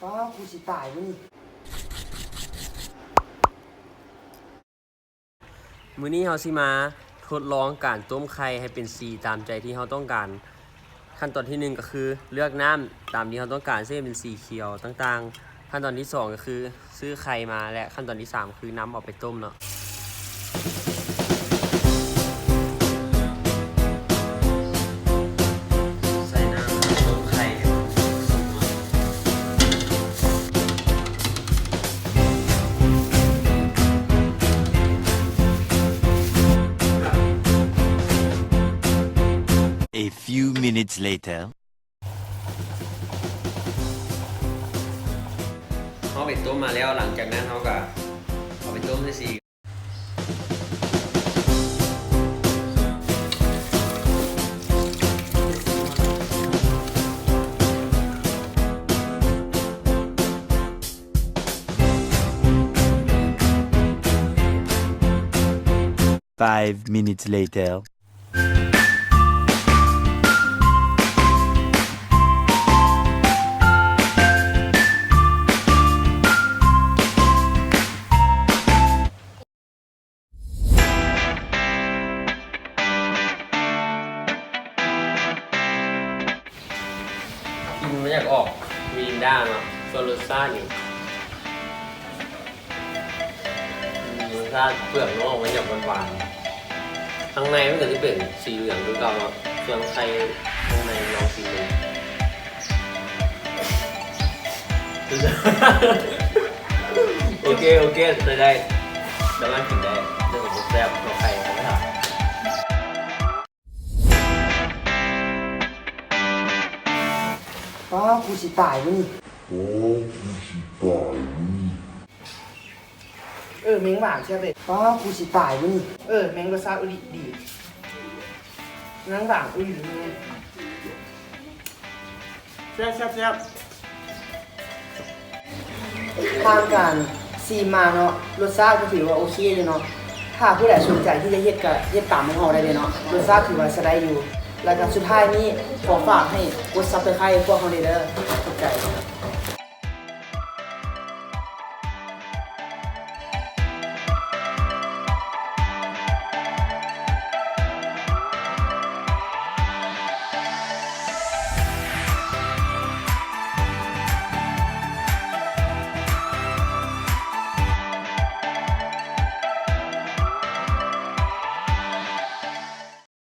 ອ້າວ ກູຊິຕາຍມື້ນີ້. ມື້ນີ້ເຮົາຊິມາທົດລອງການຕົ້ມໄຂ່ໃຫ້ເປັນສີຕາມໃຈທີ່ເຮົາຕ້ອງການ. ຂັ້ນຕອນທີໜຶ່ງກໍຄືເລືອກນ້ຳຕາມທີ່ເຮົາຕ້ອງການ ເຊັ່ນເປັນສີຂຽວຕ່າງໆ. ຂັ້ນຕອນທີສອງກໍຄືຊື້ໄຂ່ມາ ແລະ ຂັ້ນຕອນທີສາມຄືນຳເອົາໄປຕົ້ມເນາະ. ໃສ່ນ້ຳ ແລ້ວກໍຕົ້ມໄຂ່ໃຫ້ມັນສຸກເນາະ. A few minutes later. ເຮົາໄປຕົ້ມມາແລ້ວ ຫຼັງຈາກນັ້ນເຮົາກໍເອົາໄປຕົ້ມໃສ່ສີ. Five minutes later. ກິນມັນຢາກອອກມິຣິນດາເນາະ ສ່ວນລົດຊາດນີ້ ອືມ ລົດຊາດເປືອກນອກມັນຢາກຫວານໆ ຂ້າງໃນມັນກໍຊິເປັນສີເຫຼືອງຄືເກົ່າເນາະ ສ່ວນໄຂ່ຂ້າງໃນລອງຊີມເບິ່ງ. ໂອເຄ ໂອເຄ ໃຊ້ໄດ້ ສາມາດກິນໄດ້ ແຕ່ກໍບໍ່ແຊບເທົ່າໄຂ່ຂອງຂ້ອຍ. ອ້າວ ກູຊິຕາຍມື້ນີ້. ອ້າວ ກູຊິຕາຍມື້ນີ້. ເອີ ແມ່ງຫວານແຊບເດ. ອ້າວ ກູຊິຕາຍມື້ນີ້. ເອີ ແມ່ງລົດຊາດອີ່ຫຼີດີ ແມ່ງຫວານອີ່ຫຼີ. ແຊບໆໆ. ຜ່ານການຊີມມາເນາະ ລົດຊາດກໍຖືວ່າໂອເຄຢູ່ເນາະ. ຖ້າຜູ້ໃດສົນໃຈທີ່ຈະເຮັດກໍເຮັດຕາມພວກເຮົາໄດ້ເລີຍເນາະ ລົດຊາດຖືວ່າໃຊ້ໄດ້ຢູ່. ແລ້ວກໍສຸດທ້າຍນີ້ ຂໍຝາກໃຫ້ກົດ Subscribe ພວກເຮົາແດ່ເດີ. ຂອບໃຈ.